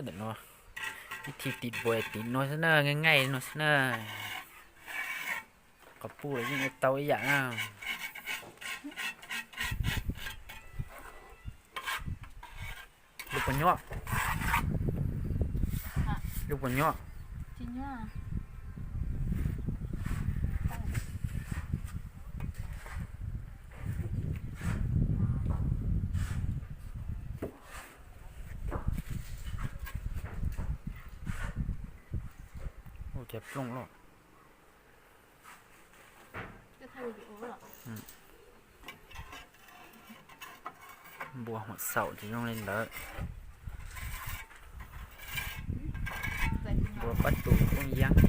Ntawm no, ib thim tim npua tim no xwb na, nqaij nqaij no xwb na. Qhov puj los yeej ua tau ib yam na. Lub puas nyuaj? Lub puas nyuaj? Ua cas plooj loj. Npua huam xaum ces zoo li ntawd. Npua pab tu poob yeeb.